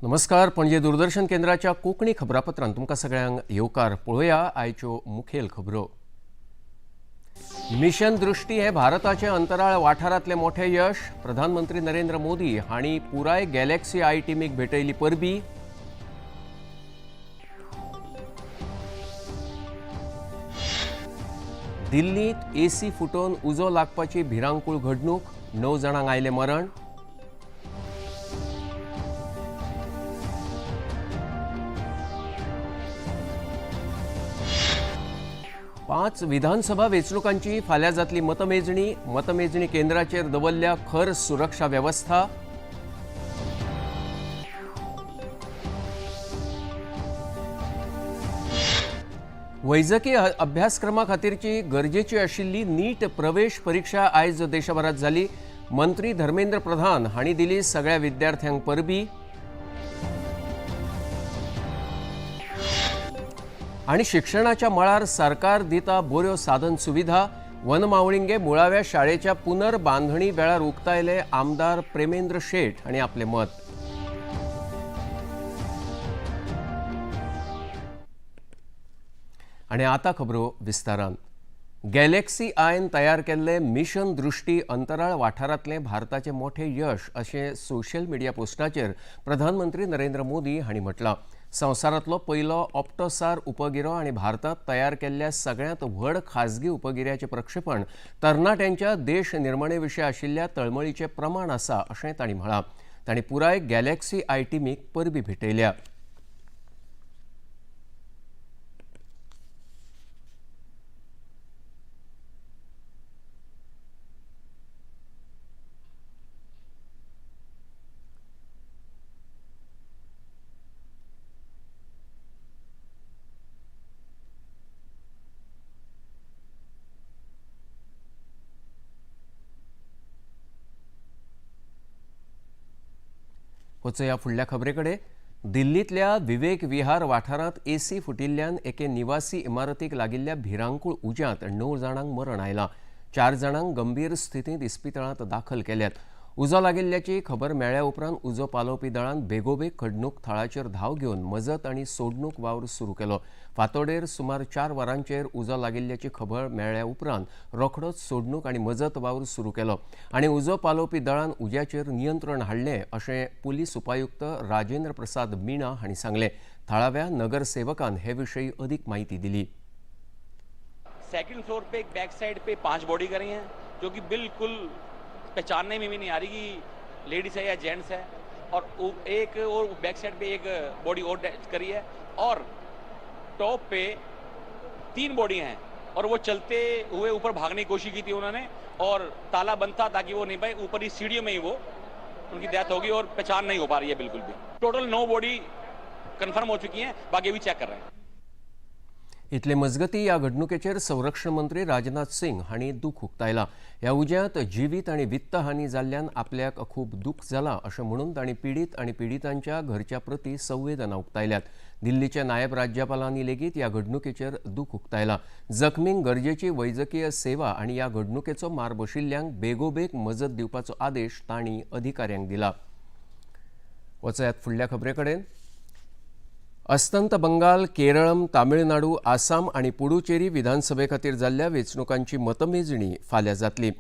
नमस्कार, पणजे दूरदर्शन केंद्राच्या कोंकणी खबरापत्रांत तुमकां सगळ्यांक येवकार. पळोवया आयच्यो मुखेल खबरो. मिशन दृष्टी हे भारताचे अंतराळ वाठारांतले मोठे यश. प्रधानमंत्री नरेंद्र मोदी हांणी पुराय गॅलेक्सी I टीमीक भेटयली परबी. दिल्लींत एसी फुटोवन उजो लागपाची भिरांकूळ घडणूक. 9 जाणांक आयलें मरण. पांच विधानसभा वेंचणुकांची फाल्यां जातली मतमेजणी. मतमेजणी केंद्राचेर दवरल्या खर सुरक्षा वेवस्था. वैजकी अभ्यासक्रमा खातीरची गरजेची आशिल्ली नीट प्रवेश परीक्षा आयज देशभरात जाली. मंत्री धर्मेंद्र प्रधान हांणी दिली सगळ्या विद्यार्थ्यांक परबी. आनी शिक्षणाच्या मळार सरकार दिता बऱ्यो साधन सुविधा. वनमावळिंगे मुळाव्या शाळेच्या पुनर्बांधणी वेळार उक्तायले आमदार प्रेमेंद्र शेट हांणी आपलें मत. आनी आतां खबरो विस्तारान. गॅलेक्सी आयन तयार केल्ले मिशन दृष्टी अंतराळ वाठारांतलें भारताचें मोठें यश अशें सोशल मिडिया पोस्टाचेर प्रधानमंत्री नरेंद्र मोदी हांणी म्हटलां. संवसारांतलो पयलो ऑप्टोसार उपगिरो आनी भारतांत तयार केल्ल्या सगळ्यांत व्हड खाजगी उपगिऱ्याचें प्रक्षेपण तरणाट्यांच्या देश निर्मणे विशीं आशिल्ल्या तळमळीचें प्रमाण आसा अशें तांणी म्हळां. तांणी पुराय गॅलेक्सी I टीमीक परबी भेटयल्या. वचया फुडल्या खबरे कडेन. दिल्लींतल्या विवेक विहार वाठारांत एसी फुटिल्ल्यान एके निवासी इमारतीक लागिल्ल्या भिरांकूळ उज्यांत 9 जाणांक मरण आयलां. 4 जाणांक गंभीर स्थितींत इस्पितळांत दाखल केल्यात. उजो लागिल्ल्याची खबर मेळ्ळ्या उपरांत उजो पालोवपी दळान बेगोबेग घडणूक थळाचेर धांव घेवन मजत आनी सोडणूक वावर सुरू केलो. फांतोडेर सुमार 4 वरांचेर उजो लागिल्ल्याची खबर मेळ्ळ्या उपरांत रोखडोच सोडणूक आनी मजत वावर सुरू केलो आनी उजो पालोवपी दळान उज्याचेर नियंत्रण हाडलें अशें पुलीस उपायुक्त राजेंद्र प्रसाद मीणा हांणी सांगलें. थळाव्या नगरसेवकान हे विशीं अदीक म्हायती दिली. सेकंड फ्लोर पे एक बैक साइड पे 5 बॉडी करी हैं जो कि बिल्कुल पहचानने में भी नहीं आ रही कि लेडीज है या जेंट्स है, और एक और बैक साइड पे एक बॉडी और करी है और टॉप पे 3 बॉडी हैं और वो चलते हुए ऊपर भागने की कोशिश की थी उन्होंने और ताला बंद था ताकि वो नहीं पाए, ऊपर ही सीढ़ियों में ही वो उनकी डेथ होगी और पहचान नहीं हो पा रही है बिल्कुल भी. टोटल 9 बॉडी कंफर्म हो चुकी हैं, बाकी भी चेक कर रहे हैं. इतले मजगती ह्या घडणुकेचेर संरक्षण मंत्री राजनाथ सिंग हांणी दूख उक्तायलां. ह्या उज्यांत जिवीत आनी वित्तहानी जाल्ल्यान आपल्याक खूब दूख जालां अशें म्हणून तांणी पिडीत आनी पिडितांच्या घरच्या प्रती संवेदना उक्तायल्यात. दिल्लीच्या नायब राज्यपालांनी लेगीत ह्या घडणुकेचेर दूख उक्तायलां. जखमींक गरजेची वैजकीय सेवा आनी ह्या घडणुकेचो मार बशिल्ल्यांक बेगोबेग मजत दिवपाचो आदेश तांणी अधिकाऱ्यांक दिला. वचयात फुडल्या खबरे कडेन. अस्तंत बंगाल, केरळम, तामिळनाडू, आसाम आनी पुडुचेरी विधानसभे खातीर जाल्ल्या वेंचणुकांची मतमेजणी फाल्यां जातली.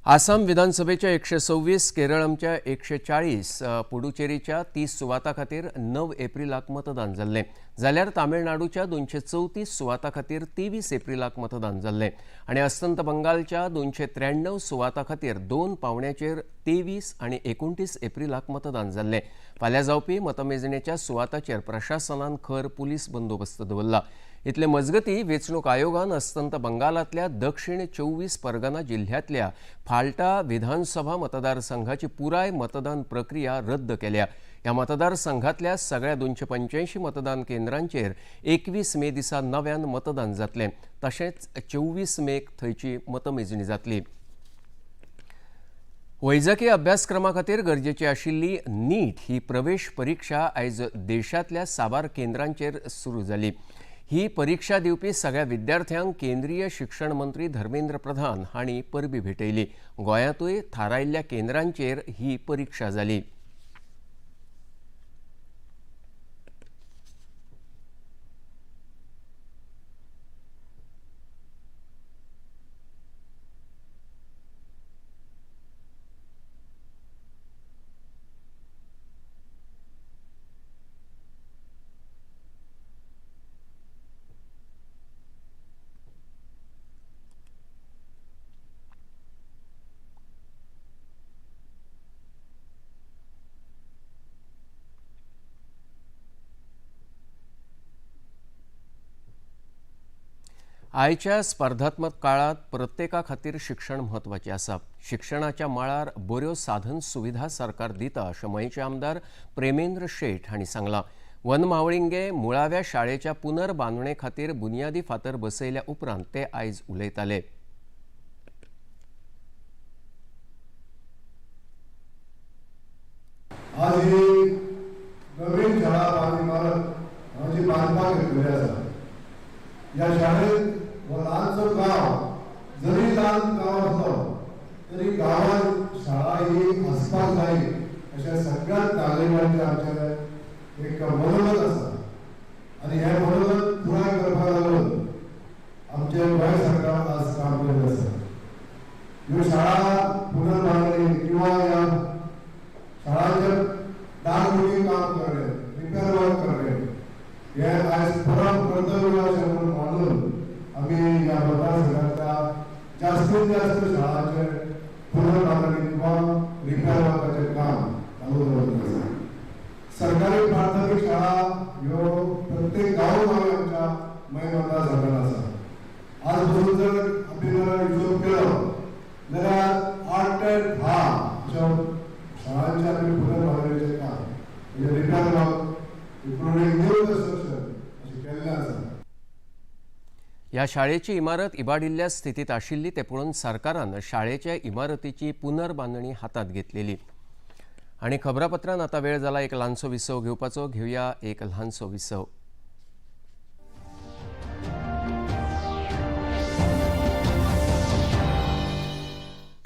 आसाम विधानसभेच्या 126, केरळमच्या 140, पुडुचेरीच्या 30 सुवातां खातीर 9 एप्रिलाक मतदान जाल्लें, जाल्यार तामिळनाडूच्या 234 सुवातां खातीर 23 एप्रिलाक मतदान जाल्लें आनी अस्तंत बंगालच्या 293 सुवातां खातीर 2 पावण्याचेर 23 आनी 29 एप्रिलाक मतदान जाल्लें. फाल्यां जावपी मतमेजणेच्या सुवाताचेर प्रशासनान खर पुलीस बंदोबस्त दवरला. इतले मजगती वेंचणूक आयोगान अस्तंत बंगालांतल्या दक्षिण 24 परगना जिल्ह्यांतल्या फाल्टा विधानसभा मतदारसंघाची पुराय मतदान प्रक्रिया रद्द केल्या. ह्या मतदारसंघातल्या सगळ्या 285 मतदान केंद्रांचेर 21 मे दिसा नव्यान मतदान जातलें, तशेंच 24 मेक थंयची मतमेजणी जातली. वैजकी अभ्यासक्रमा खातीर गरजेची आशिल्ली नीट ही प्रवेश परीक्षा आयज देशांतल्या साबार केंद्रांचेर सुरू जाली. ही परीक्षा दिवपी सगळ्या विद्यार्थ्यांक केंद्रीय शिक्षण मंत्री धर्मेंद्र प्रधान हांणी परबी भेटयली. गोंयांतूय थारायिल्ल्या केंद्रांचेर ही परीक्षा जाली. आयच्या स्पर्धात्मक काळात प्रत्येका खातीर शिक्षण म्हत्वाचें आसा. शिक्षणाच्या मळार बऱ्यो साधन सुविधा सरकार दिता अशें मयेंचे आमदार प्रेमेंद्र शेट हांणी सांगलां. वनमावळिंगे मुळाव्या शाळेच्या पुनर्बांदणे खातीर बुन्यादी फातर बसयल्या उपरांत ते आयज उलयताले. आज ही नवीन शाळा इमारत हांची बांदपाक घेतलेली आसा. ह्या शाळेत हो ल्हानसो गांव जरी ल्हान गांव आसलो तरी गांवांत शाळा ही आसपाक जाय अशें सगळ्याच नागरिकांचें आमचें एक मनोगत आसा आनी हें मनोगत पुराय करपाक लागून आमचें गोंय सरकार आज काम करीत आसा. ह्यो शाळा पुनर्बांदणी किंवा ह्या शाळांचें डागडुजी काम करणे, रिपेर वर्क करणे हे आयज परम कर्तव्य अशें म्हणून मानून आमी ह्या मतदारसंघांतल्या जास्तीत जास्त शाळांचें पुनर्बांदणी किंवा रिपेर वर्काचें काम चालू दवरिल्लें आसा. सरकारी प्राथमीक शाळा ह्यो प्रत्येक गांवोगांवी आमच्या मयें मतदारसंघांत आसा. आज पसून जर आमी जर हिशोब केलो जाल्यार 8 ते 10 अशा शाळांचें आमी पुनर्बांदणीचें काम म्हणजे repair work including new construction अशें केल्लें आसा. ह्या शाळेची इमारत इबाडिल्ल्या स्थितींत आशिल्ली तें पळोवन सरकारान शाळेचे इमारतीची पुनर्बांदणी हातांत घेतलेली. आनी खबरापत्रान आतां वेळ जाला एक ल्हानसो विसव घेवपाचो. घेवया एक ल्हानसो विसव.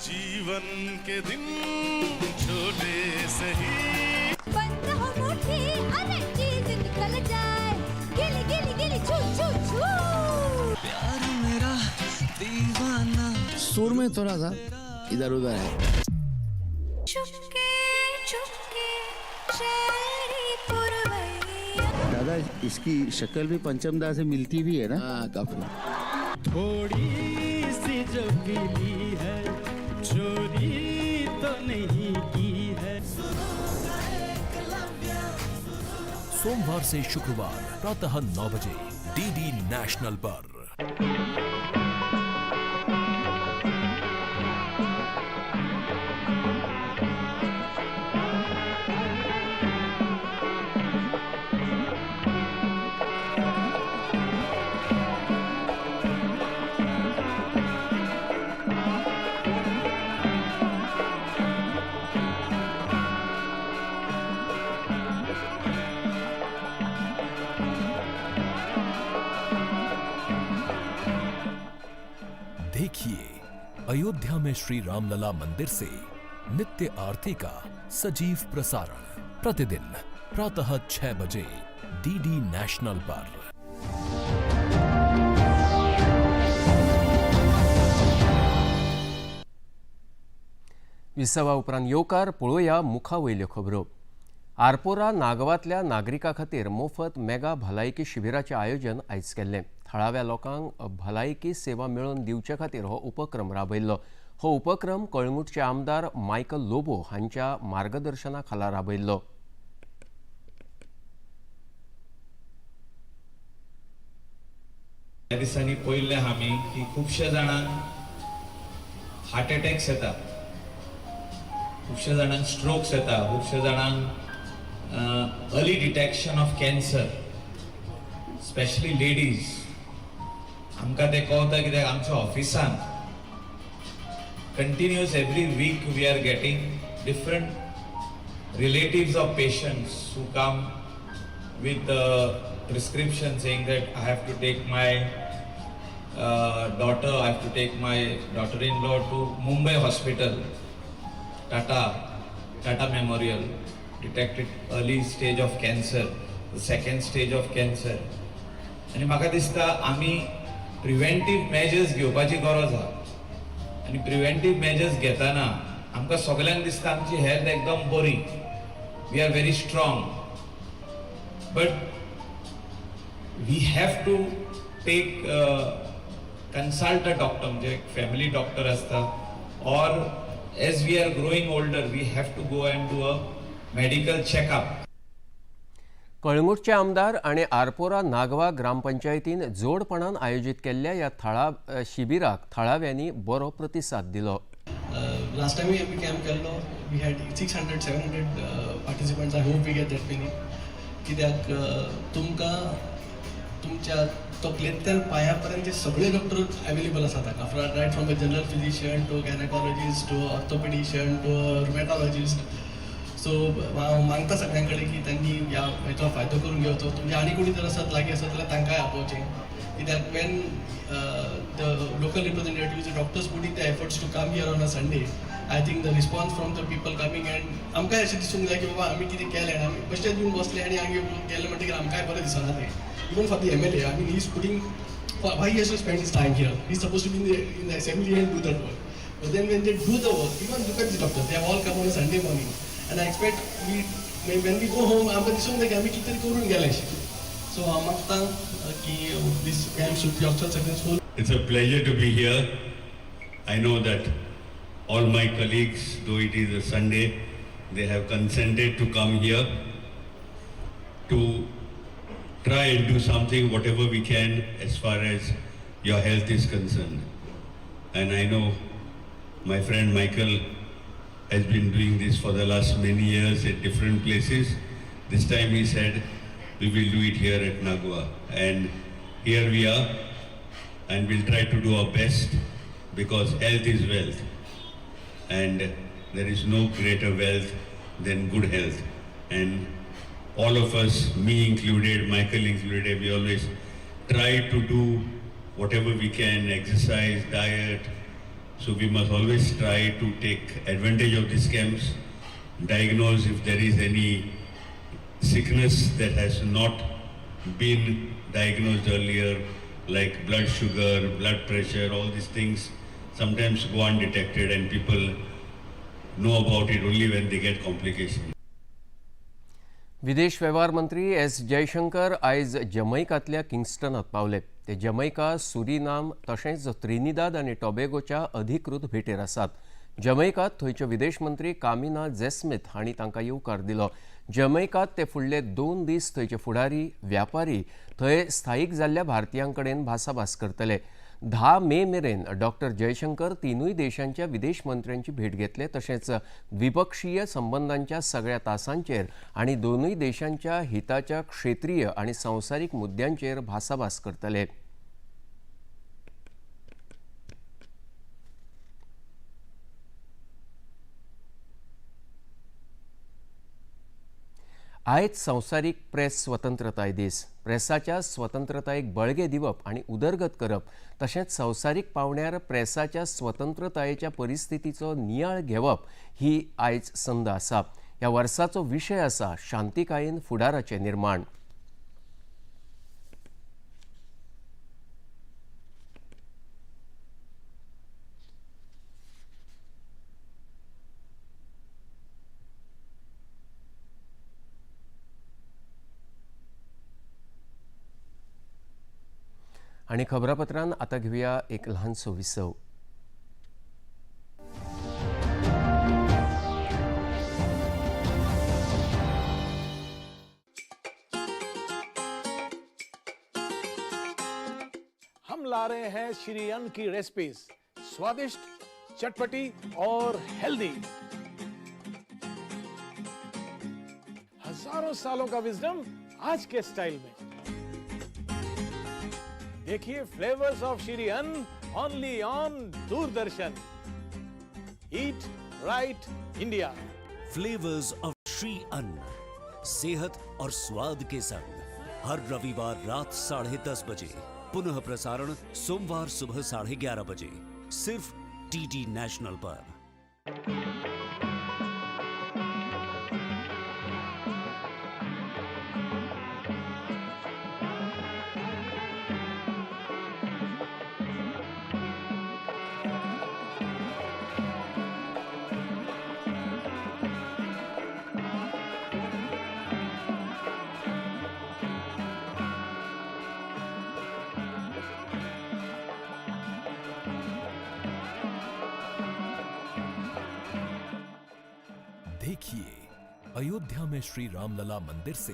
जीवन के दिन छोटे सही, बंद हो मुट्ठी अरे चीज निकल जाए, गिली गिली गिली छू छू छू. प्यार मेरा दीवाना. सुर में थोड़ा सा इधर उधर है. चुपके चुपके शहरी पुरवैया. दादा इसकी शक्ल भी पंचमदा से मिलती भी है ना? हाँ, काफी. थोड़ी सी जो मिली है, चोरी तो नहीं की है. सोमवार से शुक्रवार प्रातः 9 बजे डीडी नेशनल पर. देखिए अयोध्या में श्री रामलला मंदिर से नित्य आरती का सजीव प्रसारण प्रतिदिन प्रातः 6 बजे डीडी नेशनल पर. विसवा उपरांत येवकार. पळोवया मुखा वयल्यो खबरो. आरपोरा नागवांतल्या नागरिकां खातीर मोफत मेगा भलायकी शिबिराचें आयोजन आयज केल्लें. थळाव्या लोकांक भलायकी सेवा मेळोवन दिवचे खातीर हो उपक्रम राबयल्लो. हो उपक्रम कळंगूटचे आमदार मायकल लोबो हांच्या मार्गदर्शना खाला राबयल्लो. ह्या दिसांनी पळयल्लें आमी की खुबश्या जाणांक हार्ट अटॅक्स येता, खुबश्या जाणांक स्ट्रोक्स येता, खुबश्या जाणांक early detection of cancer, specially ladies. आमकां तें कळटा कित्याक आमच्या ऑफिसान continuous every week we are getting different relatives of patients who come with the prescription saying that I have to take my daughter, I have to take my daughter-in-law to Mumbai hospital, Tata Memorial, detected early stage of cancer, the second stage of cancer. आनी म्हाका दिसता आमी preventive measures घेवपाची गरज आहा आनी preventive measures घेतना आमकां सगल्यांक दिसता आमची हेल्थ एकदम बरी, we are very strong, but we have to take consult a doctor. म्हणजे एक फॅमिली डॉक्टर आसता or as we are growing older we have to go and do a medical checkup. कळंगूटचे आमदार आनी आरपोरा नागवा ग्रामपंचायतीन जोडपणान आयोजीत केल्ल्या ह्या थळा शिबिराक थळाव्यांनी बरो प्रतिसाद दिलो. लास्ट टायमूय आमी कॅम्प केल्लो, we had 600 700 participants. I hope we get that many, कित्याक तुमकां तुमच्या तकलेंतल्यान पांया पर्यंत सगळे डॉक्टर अवेलेबल आसात हांगा, right from a general physician to gynaecologist to orthopaedician to rheumatologist. So हांव मागता सगळ्यां कडेन की तांणी ह्या हेचो फायदो करून घेवचो. तुमचे आनी कोणी जर आसत लागीं आसत जाल्यार तांकांय आपोवचें, कित्याक when the local representatives, doctors putting the efforts to come here on a Sunday, I think the response from the people coming and आमकांय अशें दिसूंक जाय की बाबा आमी कितें केलें आनी आमी बेश्टेच येवन बसले आनी हांगा गेले म्हणटकीर आमकांय बरें दिसना तें. Even for the MLA, I mean, he is putting, why he has to spend his time here? He is suppose to be in the assembly and do that work. But then when they do the work, even look at the doctors, they have all come on a Sunday morning. And I expect we, when we go home, आमकां दिसूंक जाय की आमी कितें तरी करून गेले अशें. सो हांव मागता की this camp should be also successful. It's a pleasure to be here. I know that all my colleagues, though it is a Sunday, they have consented to come here to try and do something, whatever we can, as far as your health is concerned. And I know my friend Michael has been doing this for the last many years at different places. This time he said, we will do it here at Nagua. And here we are, and we'll try to do our best, because health is wealth. And there is no greater wealth than good health. And all of us, me included, Michael included, we always try to do whatever we can, exercise, diet. So we must always try to take advantage of these camps, diagnose if there is any sickness that has not been diagnosed earlier, like blood sugar, blood pressure, all these things sometimes go undetected and people know about it only when they get complications. विदेश वेव्हार मंत्री S Jaishankar आयज जमैकांतल्या किंगस्टनात पावले. ते Jamaica, Suriname तशेंच Trinidad आनी टोबेगोच्या अधिकृत भेटेर आसात. जमैकात थंयच्यो विदेश मंत्री कामिना जेस्मिथ हांणी तांकां येवकार दिलो. जमैकात ते फुडले 2 दीस थंयचे फुडारी, व्यापारी, थंय स्थायीक जाल्ल्या भारतीयां कडेन भासाभास करतले. 10 मे मेरेन डॉक्टर जयशंकर तिनूय देशांच्या विदेश मंत्र्यांची भेट घेतले, तशेंच द्विपक्षीय संबंधांच्या सगळ्या तासांचेर आनी दोनूय देशांच्या हिताच्या क्षेत्रीय आनी संवसारीक मुद्द्यांचेर भासाभास करतले. आयज संवसारीक प्रेस स्वतंत्रताय दीस. प्रेसाच्या स्वतंत्रतायेक बळगें दिवप आनी उदरगत करप तशेंच संवसारीक पावंड्यार प्रेसाच्या स्वतंत्रतायेच्या परिस्थितीचो नियाळ घेवप ही आयज संद आसा. ह्या वर्साचो विशय आसा शांतिकायेन फुडाराचें निर्माण. आणि खबरापत्रान आता घेऊया एक ल्हानसो विसव. हम ला रहे हैं श्री अन्न की रेसिपीज, स्वादिष्ट, चटपटी और हेल्दी. हजारों सालों का विजडम आज के स्टाइल में. देखिए flavours of Shri Anna only on Doordarshan. Eat right India. Flavours of Shri Anna, सेहत और स्वाद के संग, हर रविवार रात 10:30 बजे, पुनः प्रसारण सोमवार सुबह 11:30 बजे, सिर्फ डीडी नेशनल पर. देखिए अयोध्या में श्री रामलला मंदिर से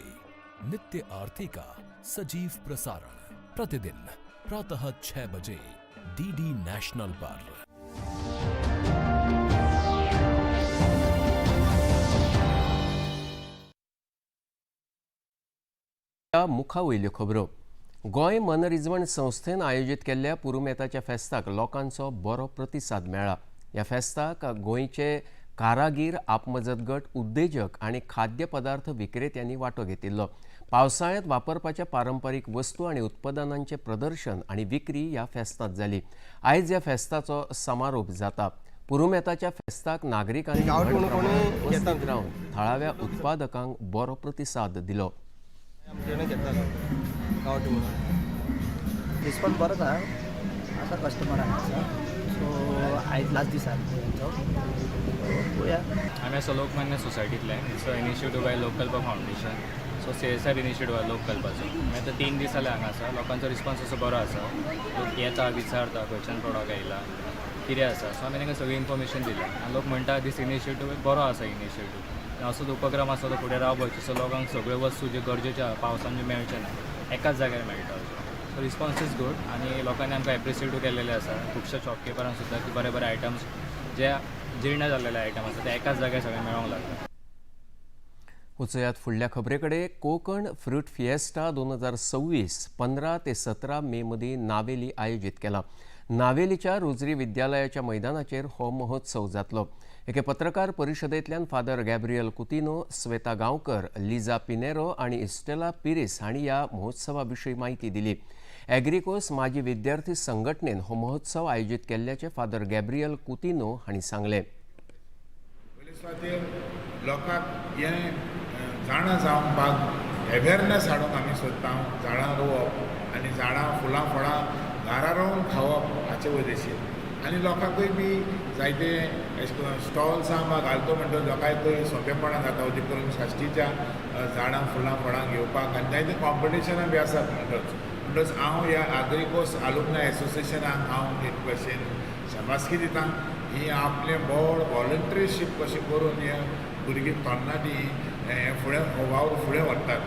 नित्य आरती का सजीव प्रसारण प्रतिदिन प्रातः 6 बजे डीडी नेशनल पर। मुखा वयल्यो खबरो। गोंय मनरिजवण संस्थेन आयोजीत केल्ल्या पुरुमेताच्या फेस्ताक लोकांचो बरो प्रतिसाद मेळ्ळा। ह्या फेस्ताक गोंयचे कारागीर, आपमजत गट, उद्देजक आनी खाद्यपदार्थ विक्रेत्यांनी वांटो घेतिल्लो। पावसाळ्यांत वापरपाच्या पारंपारीक वस्तू आनी उत्पादनांचें प्रदर्शन आनी विक्री ह्या फेस्तांत जाली। आयज ह्या फेस्ताचो समारोप जाता। पुरुमेताच्या फेस्ताक नागरिकांनी व्हड प्रमाणांत उपस्थित रावन थळाव्या उत्पादकांक बरो प्रतिसाद दिलो। रिस्पॉन्स बरो आसा, आसा कस्टमर आसा, सो आयज लास्ट दीस आसा तेंचो, पळोवया। आमी आसा Lokmanya सोसायटींतल्यान। It's a initiative by Lokkalpa foundation. So CSR initiative आसा लोककल्पाचो। आमी आतां 3 दीस जाले हांगा आसा। लोकांचो रिस्पॉन्स असो बरो आसा। लोक येता, विचारता खंयच्यान प्रोडक्ट आयला, कितें आसा। सो आमी तांकां सगळी इन्फॉर्मेशन दिल्या आनी लोक म्हणटा दीस इनिशिएटीव बरो आसा। इनिशिएटीव असोच उपक्रम आसा तो फुडें रावपाचो। सो लोकांक सगळ्यो वस्तू ज्यो गरजेच्यो आसा पावसान ज्यो मेळचे ना एकाच जाग्यार मेळटा। सो रिस्पॉन्स is good आनी लोकांनी आमकां एप्रिशिएटूय केल्लेलें आसा। खुबश्या शॉपकिपरांक सुद्दां की बरे बरे आयटम्स जे जीर्ण जाल्लेले आयटम आसा ते एकाच जाग्यार सगळे मेळोंक लागला। वचयात फुडल्या खबरे कडेन। कोकण फ्रूट फिएस्टा 2026 15 ते 17 मे मदीं नावेली आयोजीत केला। नावेलीच्या रोजरी विद्यालयाच्या मैदानाचेर हो महोत्सव जातलो। एके पत्रकार परिशदेंतल्यान father Gabriel Coutinho, Shweta Gaonkar, Liza Pinheiro आनी इस्टेला पिरीस हांणी ह्या महोत्सवा विशीं म्हायती दिली। एग्रीकोस माजी विद्यार्थी संघटनेन हो महोत्सव आयोजीत केल्ल्याचें फादर गॅब्रियल कुतिनो हांणी सांगलें। लोकांक हें जाणा जावपाक अवेरनेस हाडूंक आमी सोदता। झाडां रोवप आनी झाडां फुलां फळां घरा रोवन खावप हाचे वयलेशीर आनी लोकांकूय बी जायते अशें करून स्टॉल्सां बा घालतो म्हणटकच लोकांकूय सोंपेपणान जाता अदी करून साश्टीच्या झाडां फुलां फळां घेवपाक आनी जायते कॉम्पिटिशनां बी आसात। म्हणटकच हांव ह्या आग्रिकोस आलुमनाय एसोसिएशनाक हांव एक भशेन शाबासकी दिता। ही आपलें बोड वॉलंट्रीशीप कशें करून हे भुरगीं तरणाटीं हें फुडें हो वावर फुडें व्हरतात।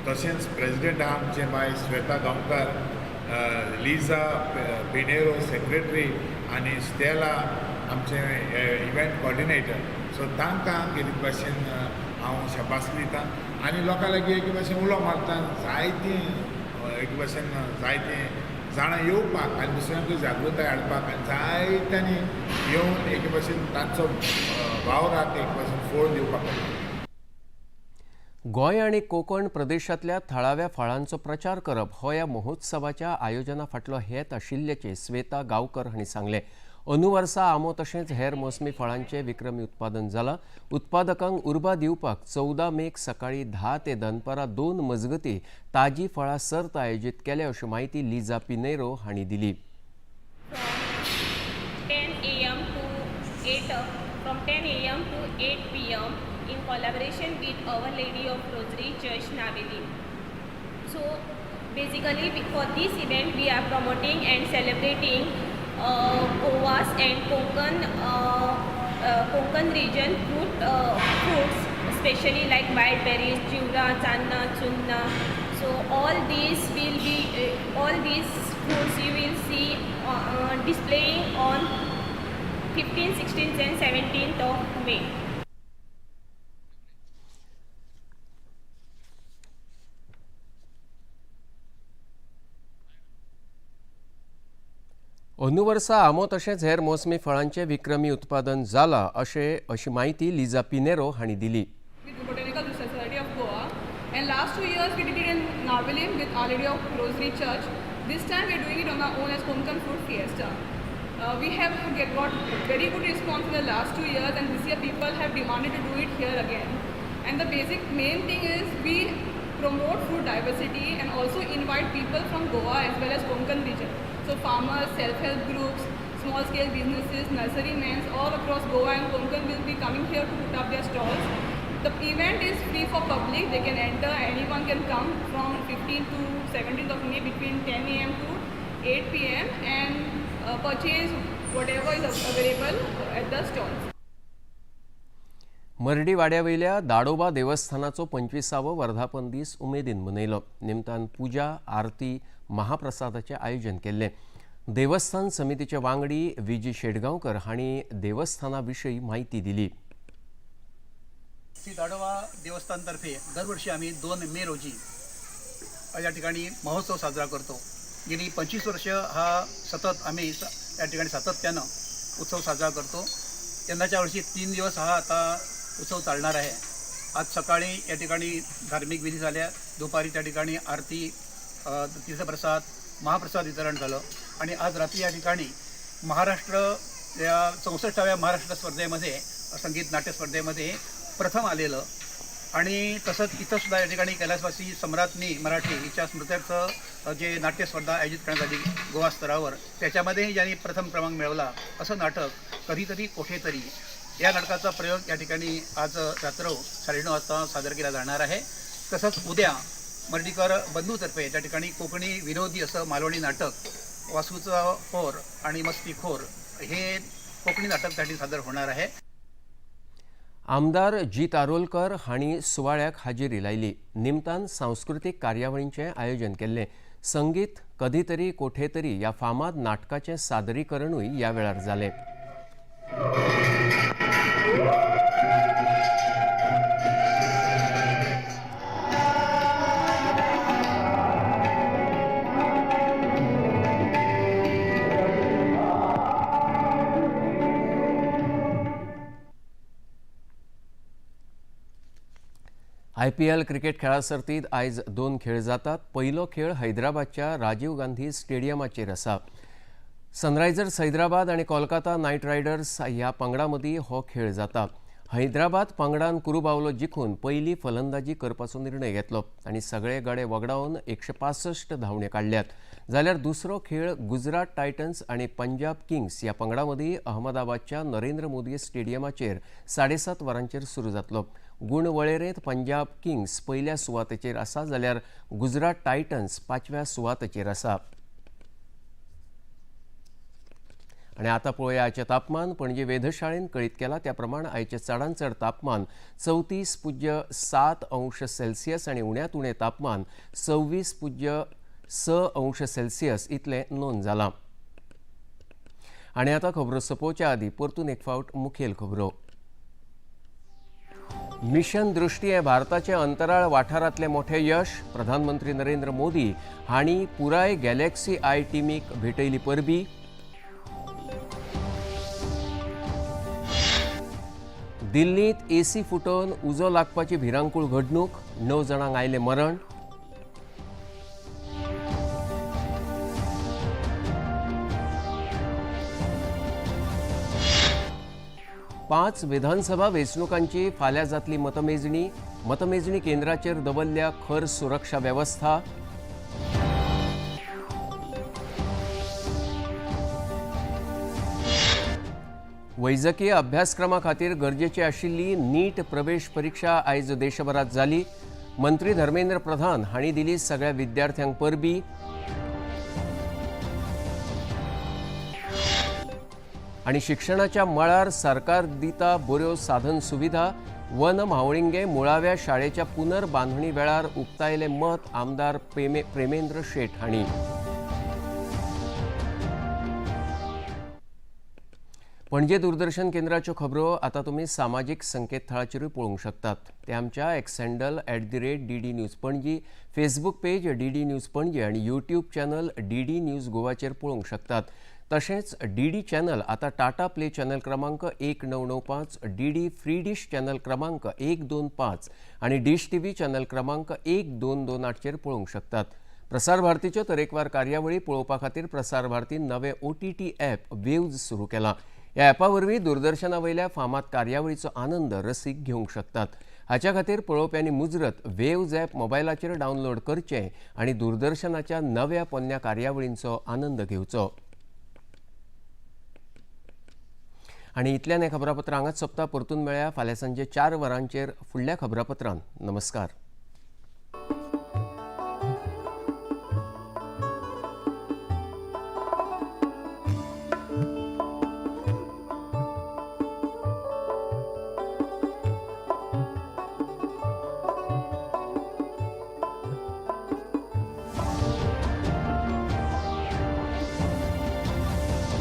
तशेंच प्रेजिडेंट आहा आमचें बाय Shweta Gaonkar, Liza Pinero secretary आनी स्टेला आमचें इव्हेंट कॉर्डिनेटर। सो तांकां कितें भाशेन हांव शाबासकी दिता आनी लोकां लागीं एक भाशेन उलो मारता जायतीं एक भाशेन जायतीं जाणां येवपाक आनी दुसऱ्यांकूय जागृताय हाडपाक आनी जायत्यांनी येवन एक भाशेन तांचो वावराक एक भाशेन फोड दिवपाक। गोंय आनी कोकण प्रदेशांतल्या थळाव्या फळांचो प्रचार करप हो ह्या महोत्सवाच्या आयोजना फाटलो हेत आशिल्ल्याचें श्वेता गांवकर हांणी सांगलें। अंदू वर्सा आंबो तशेंच हेर मोसमी फळांचें विक्रमी उत्पादन जालां। उत्पादकांक उर्बा दिवपाक 14 मेक सकाळीं 10 ते दनपारां 2 मजगतीं ताजी फळां सर्त आयोजीत केल्या अशी म्हायती लिजा पिनेरो हांणी दिली। From 10 a.m. to 8 p.m. in collaboration with Our Lady of Rosary Church, Navelim. So basically for this event we are promoting and celebrating Goa's and Konkan region fruits, especially like wild berries, jura, channa, chunna. So all these will be all these fruits you will see displaying on 15, 16 and 17th of May. अंदू वर्सा आंबो तशेंच हेर मोसमी फळांचें विक्रमी उत्पादन जालां अशी म्हायती लिजा पिनेरो हांणी दिली। With Botanical Society of Goa, and last 2 years we did it in Navelim with Our Lady of Rosary Church. This time we are doing it on our own as Konkan Fruit Fiesta. We have got very good response in the last 2 years, and this year people have demanded to do it here again. And the basic main thing is we promote food diversity and also invite people from Goa as well as Konkan region. So farmers, self-help groups, small-scale businesses, nurserymen all across Goa and Konkan will be coming here to put up their stalls. The event is free for public. They can enter, anyone can come from 15th to 17th of May between 10 a.m. to 8 p.m. and purchase whatever is available at the stalls. Mardi वाड्यावयल्या दाडोबा देवस्थानाचो 25वो वर्धापन दीस उमेदीन मनयलो. निमतान पुजा, आरती, महाप्रसादाचें आयोजन केल्लें. देवस्थान समितीचे वांगडी विजी शेटगांवकर हांणी देवस्थाना विशीं म्हायती दिली. श्री दाडोबा देवस्थानतर्फे दरवर्षी आम्ही 2 मे रोजी या ठिकाणी महोत्सव साजरा करतो. गेली 25 वर्ष हा सतत आम्ही या ठिकाणी सातत्यानं उत्सव साजरा करतो. यंदाच्या वर्षी 3 दिवस हा आता उत्सव चालणार आहे. आज सकाळी या ठिकाणी धार्मिक विधी झाल्या, दुपारी त्या ठिकाणी आरती, तीर्थप्रसाद, महाप्रसाद वितरण झालं आणि आज रात्री या ठिकाणी महाराष्ट्र या 64व्या महाराष्ट्र स्पर्धेमध्ये संगीत नाट्य स्पर्धेमध्ये प्रथम आलेलं आणि तसंच इथंसुद्धा या ठिकाणी कैलासवासी सम्राज्ञी मराठी हिच्या स्मृत्यर्थ जे नाट्यस्पर्धा आयोजित करण्यात आली गोवा स्तरावर, त्याच्यामध्येही ज्यांनी प्रथम क्रमांक मिळवला असं नाटक कधीतरी कोठेतरी या नाटकाचा प्रयोग या ठिकाणी आज रात्र 9:30 वाजता सादर केला जाणार आहे. तसंच उद्या मर्डीकर बंधूतर्फे त्या ठिकाणी कोकणी विनोदी असं मालवणी नाटक वासूचा फोर आणि मस्तीखोर हे कोकणी नाटक त्या ठिकाणी सादर होणार आहे. आमदार जीत आरोलकर हांणी सुवाळ्याक हाजेरी लायली. निमतान सांस्कृतीक कार्यावळींचें आयोजन केल्लें. संगीत कधीतरी कोठेतरी ह्या फामाद नाटकाचें सादरीकरणूय ह्या वेळार जालें. आयपीएल क्रिकेट खेळा सर्तीत आयज 2 खेळ जातात. पयलो खेळ हैदराबादच्या राजीव गांधी स्टेडियमाचेर आसा. सनरायझर्स हैदराबाद आनी कोलकाता नायट रायडर्स ह्या पंगडां मदीं हो खेळ जाता. हैदराबाद पंगडान कुरुबावलो जिखून पयली फलंदाजी करपाचो निर्णय घेतलो आनी सगळे गडे वगडावन 165 धांवण्यो काडल्यात. जाल्यार दुसरो खेळ गुजरात टायटन्स आनी पंजाब किंग्स ह्या पंगडां मदीं अहमदाबादच्या नरेंद्र मोदी स्टेडियमाचेर 7:30 वरांचेर सुरू जातलो. गुण वळेरेंत पंजाब किंग्स पयल्या सुवातेचेर आसा, जाल्यार गुजरात टायटन्स 5व्या सुवातेचेर आसा. आनी आतां पळोवया आयचें तापमान. पणजे वेधशाळेन कळीत केलां त्या प्रमाण आयचें चडांत चड तापमान 34.7 अंश सेल्सियस आनी उण्यांत उणें तापमान 26.6 अंश सेल्सियस इतलें नोंद जालां. आनी आतां खबरो सोंपोवच्या आदीं परतून एक फावट मुखेल खबरो. मिशन दृष्टी हें भारताचें अंतराळ वाठारांतलें मोठें यश. प्रधानमंत्री नरेंद्र मोदी हांणी पुराय गॅलेक्सी I टिमीक भेटयली परबी. दिल्लींत एसी फुटोवन उजो लागपाची भिरांकूळ घडणूक, 9 जाणांक आयलें मरण. पांच विधानसभा वेंचणुकांची फाल्यां जातली मतमेजणी. मतमेजणी केंद्राचेर दवरल्या खर सुरक्षा वेवस्था. वैजकीय अभ्यासक्रमा खातीर गरजेची आशिल्ली नीट प्रवेश परीक्षा आयज देशभरात जाली. मंत्री धर्मेंद्र प्रधान हांणी दिली सगळ्या विद्यार्थ्यांक परबी. आनी शिक्षणाच्या मळार सरकार दिता बऱ्यो साधन सुविधा. वन म्हावळिंगे मुळाव्या शाळेच्या पुनर्बांधणी वेळार उक्तायलें मत आमदार प्रेमेंद्र शेट हांणी. पणजे दूरदर्शन केंद्राच्यो खबरो आतां तुमी सामाजीक संकेतथळाचेरूय पळोवंक शकतात. ते आमच्या X handle @DD News Panaji, Facebook page DD News Panaji आनी यूट्यूब चॅनल DD news गोवाचेर पळोवंक शकतात. तशेंच डीडी चॅनल आतां टाटा प्ले चॅनल क्रमांक 1995, डीडी फ्री डिश चॅनल क्रमांक 125 आनी डिश टीव्ही चॅनल क्रमांक 1228चेर पळोवंक शकतात. प्रसार भारतीच्यो तरेकवार कार्यावळी पळोवपा खातीर प्रसार भारतीन नवें OTT app waves सुरू केलां. ह्या ॲपा वरवीं दूरदर्शना वयल्या फामाद कार्यावळीचो आनंद रसीक घेवंक शकतात. हाच्या खातीर पळोवप्यांनी मुजरत वेव्ज ॲप मोबायलाचेर डावनलोड करचें आनी दूरदर्शनाच्या नव्या पोन्न्या कार्यावळींचो आनंद घेवचो. आनी इतल्यान हें खबरापत्र हांगाच सोंपता. परतून मेळया फाल्यां सांजे 4 वरांचेर फुडल्या खबरापत्रान. नमस्कार.